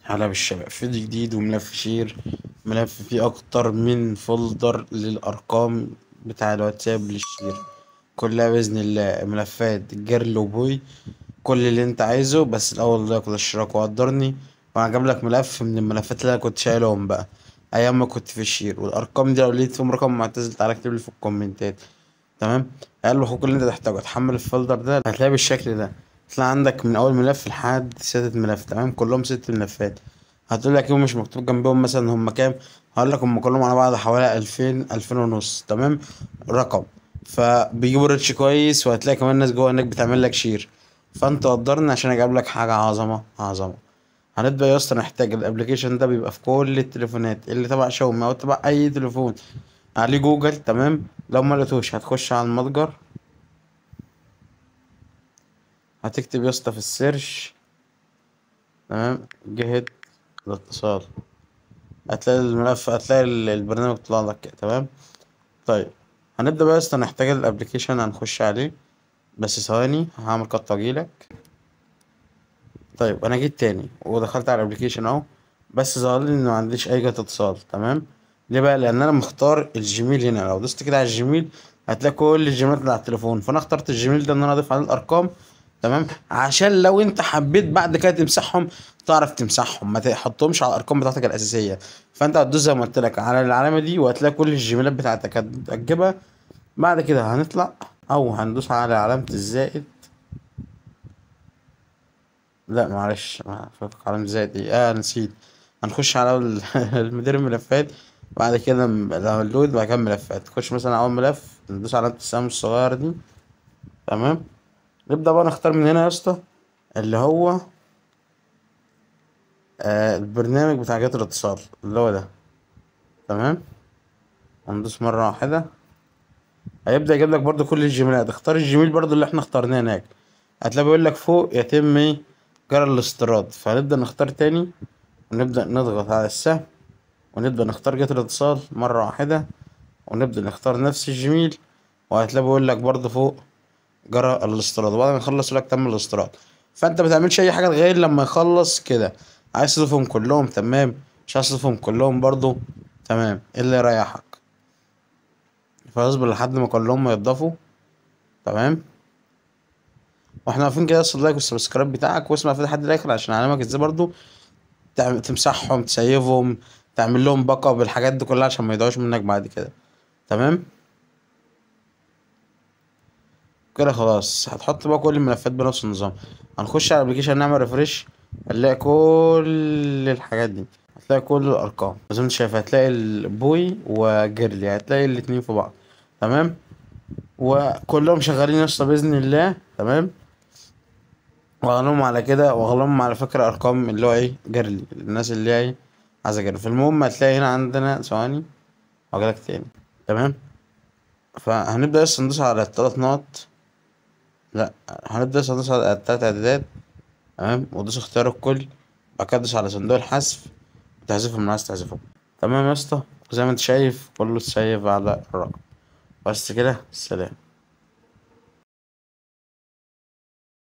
هلا بالشباب، فيديو جديد وملف share، ملف فيه اكتر من folder للارقام بتاع الواتساب لل share كلها باذن الله، ملفات girl و boy، كل اللي انت عايزه. بس الاول like والاشتراك وقدرني، وانا جايب لك ملف من الملفات اللي انا كنت شايلهم بقى ايام ما كنت في ال share. والارقام دي لو لقيت فيهم رقم معتزل تعالى اكتب لي في الكومنتات، تمام؟ قال له كل اللي انت تحتاجه. تحمل ال folder ده هتلاقيه بالشكل ده، هتلاقي عندك من اول ملف لحد 6 ملف، تمام؟ كلهم 6 ملفات. هتقول لك يوم مش مكتوب جنبهم مثلا هم كام، هقول لك هم كلهم على بعض حوالي 2000، 2500 ونص، تمام؟ رقم. فبيجيبوا reach كويس، وهتلاقي كمان ناس جوه هناك بتعمل لك share. فانت قدرني عشان اجيب لك حاجه عظمه عظمه. هنبدا يا اسطى نحتاج ال application ده، بيبقى في كل التليفونات اللي تبع شاومي او تبع اي تليفون عليه جوجل، تمام؟ لو ما لقيتوش هتخش على المتجر، هتكتب يا اسطى في ال search، تمام، جهة الاتصال، هتلاقي الملف، هتلاقي البرنامج طلع لك كده، تمام؟ طيب هنبدأ بقى يا اسطى نحتاج ال application، هنخش عليه. بس ثواني هعمل cut واجيلك. طيب انا جيت تاني ودخلت على ال application اهو، بس ظهر لي ان ما عنديش اي جهة اتصال، تمام؟ ليه بقى؟ لان انا مختار ال Gmail هنا. لو دوست كده على ال Gmail هتلاقي كل الجيميلات اللي على التليفون، فانا اخترت ال Gmail ده ان انا اضيف عليه الارقام، تمام؟ عشان لو انت حبيت بعد كده تمسحهم تعرف تمسحهم، ما تحطهمش على الارقام بتاعتك الاساسيه. فانت هتدوس زي ما قلت لك على العلامه دي، وهتلاقي كل الجيميلات بتاعتك هتجيبها. بعد كده هنطلع او هندوس على علامه الزائد، لا معلش ما فك علامه الزائد دي، نسيت. هنخش على المدير الملفات، بعد كده download، بعد كده ملفات. تخش مثلا على اول ملف، ندوس على علامه السهم الصغيره دي، تمام؟ نبدأ بقى نختار من هنا يا اسطى اللي هو البرنامج بتاع جهة الاتصال اللي هو ده، تمام؟ هندوس مرة واحدة، هيبدأ يجيب لك برضو كل الجيميلات. اختار ال Gmail برضو اللي احنا اخترناه هناك، هتلاقي بيقول لك فوق يتم ايه؟ جرى الاستيراد. فهنبدأ نختار تاني، ونبدأ نضغط على السهم، ونبدأ نختار جهة الاتصال مرة واحدة، ونبدأ نختار نفس ال Gmail، وهتلاقي بيقول لك برضو فوق جرى الاستيراد. وبعد ما يخلص يقول لك تم الاستيراد. فانت ما تعملش اي حاجه غير لما يخلص كده. عايز تضيفهم كلهم تمام، مش عايز تضيفهم كلهم برضو تمام، ايه اللي يريحك. فاصبر لحد ما كلهم يتضافوا، تمام؟ واحنا واقفين كده، ال like وال subscribe بتاعك، واسمع في لحد الاخر عشان اعلمك ازاي برضو تمسحهم، تسيفهم، تعمل لهم backup، الحاجات دي كلها عشان ما يضيعوش منك بعد كده، تمام؟ كده خلاص هتحط بقى كل الملفات بنفس النظام. هنخش على ال application نعمل refresh، هنلاقي كل الحاجات دي، هتلاقي كل الارقام زي ما انت شايف، هتلاقي ال boy و girly، هتلاقي الاتنين في بعض، تمام؟ وكلهم شغالين يا اسطى باذن الله، تمام؟ واغلبهم على كده، واغلبهم على فكره ارقام اللي هو ايه girly، الناس اللي هي عايزه girly. فالمهم هتلاقي هنا عندنا ثواني هجيلك تاني، تمام؟ فهنبدا بس ندوس على التلات نقط، لا هنبدا بس ندوس على التلات اعدادات، تمام؟ وادوس اختيار الكل، بعد كده ادوس على صندوق الحذف وتحذفهم لو عايز تحذفهم، تمام يا اسطى؟ وزي ما انت شايف كله اتسيف على الرقم. بس كده، سلام.